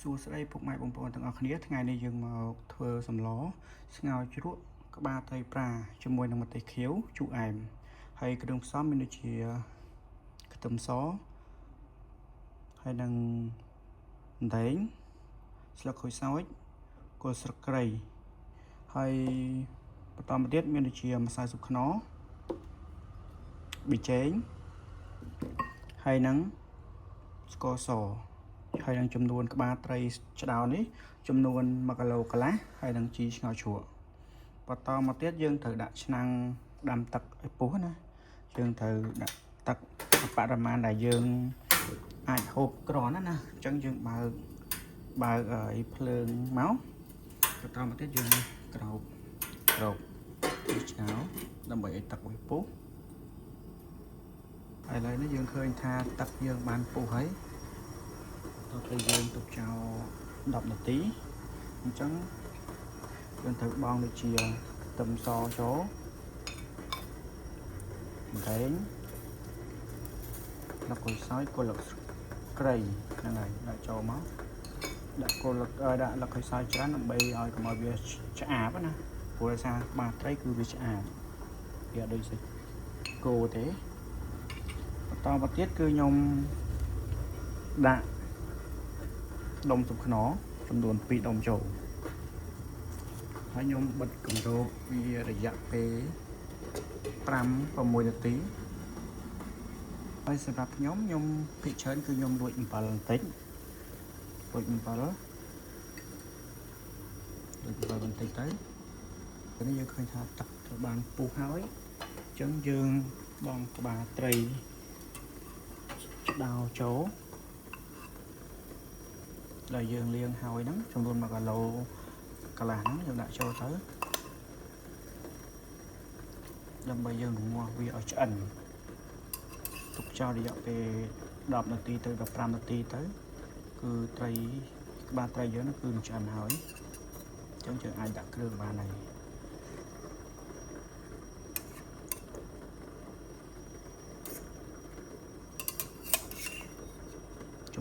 សួស្តីពុកម៉ែបងប្អូនទាំងអស់គ្នាថ្ងៃនេះយើងមកធ្វើសម្លស្ងោរជ្រក់ក្បាលត្រីប្រាជាមួយនឹងម្ទេសខៀវជូរអែមហើយគ្រឿងផ្សំមានដូចជាខ្ទឹមសហើយនឹងអណ្ដែងស្លឹកក្រូចសើចគល់ស្លឹកគ្រៃហើយបន្តមកទៀតមានដូចជាម្សៅស៊ុបខ្នុរប៊ីចេងហើយនឹងស្ករសហើយនឹងចំនួនក្បាលត្រីឆ្ដោនេះចំនួន1គីឡូកន្លះហើយនឹងជីឆ្ងោជ្រក់បន្តមកទៀតយើងត្រូវដាក់ឆ្នាំងដាំទឹកឲ្យពុះណាយើងត្រូវដាក់ទឹកបរិមាណដែលយើងអាចហូបក្រណាណាអញ្ចឹងយើងបើកបើកឲ្យភ្លើងមកបន្តមកទៀតយើងក្រោបក្រោបជីឆ្ងោដើម្បីឲ្យទឹកវាពុះឥឡូវនេះយើងឃើញថាទឹកយើងបានពុះហើយ តទៅយើងទុកចោល10នាទីអញ្ចឹងយើងត្រូវបង់ដូចជាខ្ទឹមសចូលម្រេងលឹកក្រូចសើចគល់លឹកគ្រៃហ្នឹងហើយដាក់ចូលមកដាក់គល់លឹកដាក់លឹកក្រូចសើចច្រើនដើម្បីឲ្យកុំឲ្យវាឆ្អាបណាព្រោះដោយសារក្បាលត្រីគឺវាឆ្អាបវាអត់ដូចសាច់គោទេបន្តមកទៀតគឺខ្ញុំដាក់ដុំស៊ុបខ្នុរចំនួន2ដុំចូលហើយខ្ញុំបិទគម្របវារយៈពេល5 6នាទីហើយសម្រាប់ខ្ញុំខ្ញុំភាគច្រើនគឺខ្ញុំលួចអំបិលបន្តិចលួចអំបិលលួចអំបិលបន្តិចទៅនេះយើងឃើញថាទឹកត្រូវបានពុះហើយអញ្ចឹងយើងបងក្បាលត្រីឆ្ដោចូលដែលយើងលាងហើយហ្នឹងចំនួន1គីឡូកន្លះហ្នឹងយើងដាក់ចូលទៅដើម្បីយើងរងាស់វាឲ្យឆ្អិនទុកចោលរយៈពេល10នាទីទៅ15នាទីទៅគឺត្រីក្បាលត្រីយើងគឺឆ្អិនហើយអញ្ចឹងយើងអាចដាក់គ្រឿងបានហើយ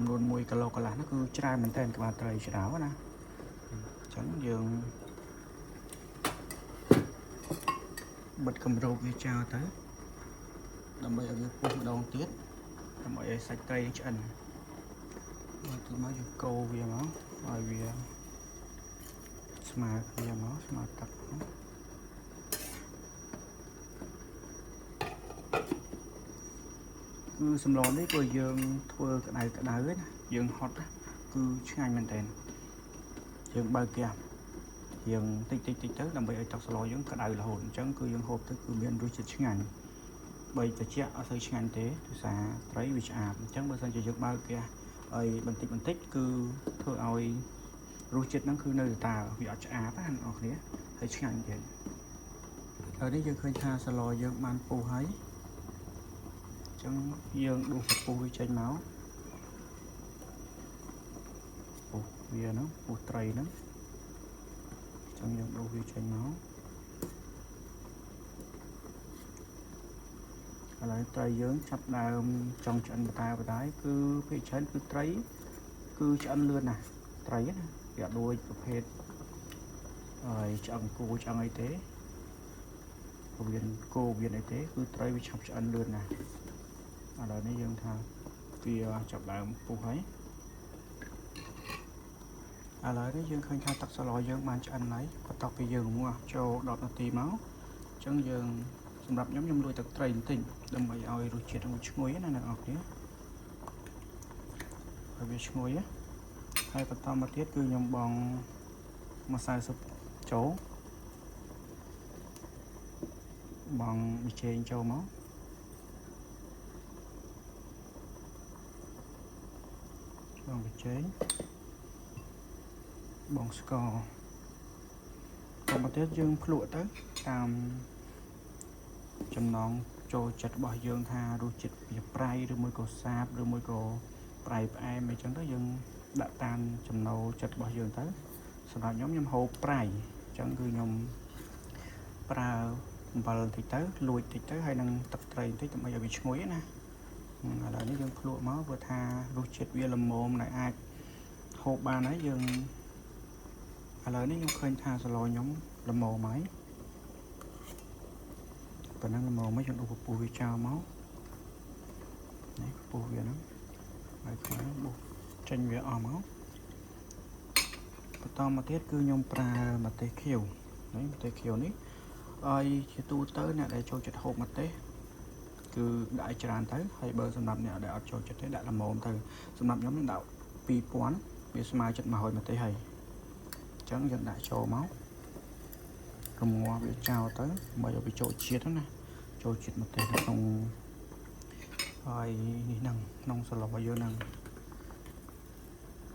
ចំនួន1គីឡូកន្លះហ្នឹងគឺច្រើនមែនទែនក្បាលត្រីឆ្ដោណាអញ្ចឹងយើងបិទគម្របវាចោលទៅដើម្បីឲ្យវាពុះម្ដងទៀតដើម្បីឲ្យសាច់ត្រីឆ្អិនមកទៅមកយើងកូរវាមកឲ្យវាស្មើគ្នាមកស្មើទឹកមកគឺសម្លនេះក៏យើងធ្វើក្តៅក្តៅណាយើងហត់គឺឆ្ងាញ់មែនទែនយើងបើកហ្គាសយើងតិចតិចតិចទៅដើម្បីឲ្យទឹកសម្លយើងក្តៅរហូតអញ្ចឹងគឺយើងហូបទៅគឺមានរសជាតិឆ្ងាញ់បីត្រជាក់អត់សូវឆ្ងាញ់ទេដោយសារត្រីវាឆ្អាបអញ្ចឹងបើសិនជាយើងបើកហ្គាសឲ្យបន្តិចបន្តិចគឺធ្វើឲ្យរសជាតិហ្នឹងគឺនៅតែវាអត់ឆ្អាបណាអ្នកនរគ្នាហើយឆ្ងាញ់ទៀតហើយនេះយើងឃើញថាសម្លយើងបានពុះហើយអញ្ចឹងយើងដួសពុះវាចេញមកពុះវាហ្នឹងពុះត្រីហ្នឹងអញ្ចឹងយើងដួសវាចេញមកឥឡូវត្រីយើងចាប់ដើមចង់ឆ្អិនបតាបតាគឺភាគច្រើនគឺត្រីគឺឆ្អិនលឿនណាស់ត្រីណាវាអត់ដូចប្រភេទហើយឆ្អឹងគោឆ្អឹងអីទេពវៀនគោវៀនអីទេគឺត្រីវាឆាប់ឆ្អិនលឿនណាស់ឥឡូវនេះយើងថាវាចាប់ដើមពុះហើយឥឡូវនេះយើងឃើញថាទឹកសម្លយើងបានឆ្អិនហើយបន្ទាប់ពីយើងរងាស់ចូល10នាទីមកអញ្ចឹងយើងសម្រាប់ខ្ញុំខ្ញុំលួចទឹកត្រីបន្តិចដើម្បីឲ្យរសជាតិវាឈ្ងុយណាអ្នកនរគ្នាឲ្យវាឈ្ងុយហើយបន្តមកទៀតគឺខ្ញុំបងម្សៅស៊ុបចូលបងប៊ីចេងចូលមកបងប៊ីចេងបងស្ករបន្តមកទៀតយើងភ្លក់ទៅតាមចំណងចូលចិត្តរបស់យើងថារសជាតិវាប្រៃឬមួយក៏សាបឬមួយក៏ប្រៃផ្អែមអីចឹងទៅយើងដាក់តាមចំណូលចិត្តរបស់យើងទៅសម្រាប់ខ្ញុំខ្ញុំហូបប្រៃអញ្ចឹងគឺខ្ញុំប្រើអំបិលបន្តិចទៅលួចតិចទៅហើយនឹងទឹកត្រីបន្តិចដើម្បីឲ្យវាឈ្ងុយណាឥឡូវនេះយើងភ្លក់មកព្រោះថារសជាតិវាល្មមដែលអាច ហូបបានហើយយើងឥឡូវនេះខ្ញុំឃើញថាសម្លខ្ញុំល្មមហើយប៉ុណ្ណឹងល្មមមកយើងដុសពពុះវាចោលមកនេះពពុះវាហ្នឹងហើយខ្មៅបុះចេញវាអស់មកបន្តមកទៀតគឺខ្ញុំប្រើម្ទេសខៀវនេះម្ទេសខៀវនេះហើយជាទូទៅអ្នកដែលចូលចិត្តហូបម្ទេសគឺដាក់ឲ្យច្រើនទៅហើយបើសម្រាប់អ្នកដែលអត់ចូលចិត្តទេដាក់ល្មមទៅសម្រាប់ខ្ញុំខ្ញុំដាក់2000វាស្មើចិត្ត100ម្ទេសហើយអញ្ចឹងយើងដាក់ចូលមករងាស់វាចោលទៅដើម្បីឲ្យវាចូលជាតិណាចូលជាតិម្ទេសនៅក្នុងហើយនេះហ្នឹងក្នុងសម្លយើងហ្នឹង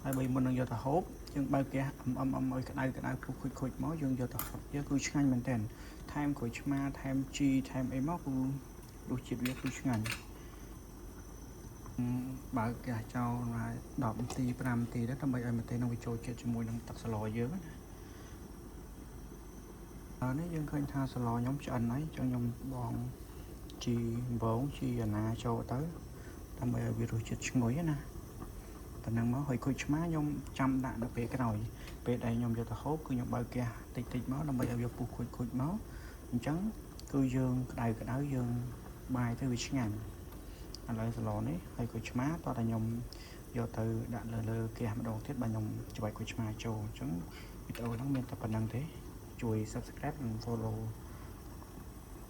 ហើយបើមុននឹងយកទៅហូបយើងបើកហ្គាសអឹមអឹមអឹមឲ្យក្តៅក្តៅពុះខុចខុចមកយើងយកទៅហូបវាគឺឆ្ងាញ់មែនតើថែមក្រូចឆ្មាថែមជីថែមអីមកគឺរសជាតិវាគឺឆ្ងាញ់បើកហ្គាសចោល10នាទី5នាទីទៅដើម្បីឲ្យម្ទេសនឹងវាចូលជាតិជាមួយនឹងទឹកសម្លយើងណាហើយនេះយើងឃើញថាសម្លខ្ញុំឆ្អិនហើយអញ្ចឹងខ្ញុំបងជីដំបងជីអាណាចូលទៅដើម្បីឲ្យវារសជាតិឈ្ងុយណាប៉ុណ្ណឹងមកហើយក្រូចឆ្មាខ្ញុំចាំដាក់នៅពេលក្រោយពេលដែលខ្ញុំយកទៅហូបគឺខ្ញុំបើកហ្គាសតិចតិចមកដើម្បីឲ្យវាពុះខូចខូចមកអញ្ចឹងគឺយើងក្តៅក្តៅយើងបាយទៅវាឆ្ងាញ់ឥឡូវសម្លនេះហើយក្រូចឆ្មាតោះតែខ្ញុំយកទៅដាក់លើលើហ្គាសម្ដងទៀតបាទខ្ញុំច្របាច់ក្រូចឆ្មាចូលអញ្ចឹងវីដេអូហ្នឹងមានតែប៉ុណ្ណឹងទេជួយ Subscribe និង Follow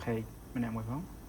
page ម្នាក់មួយផង។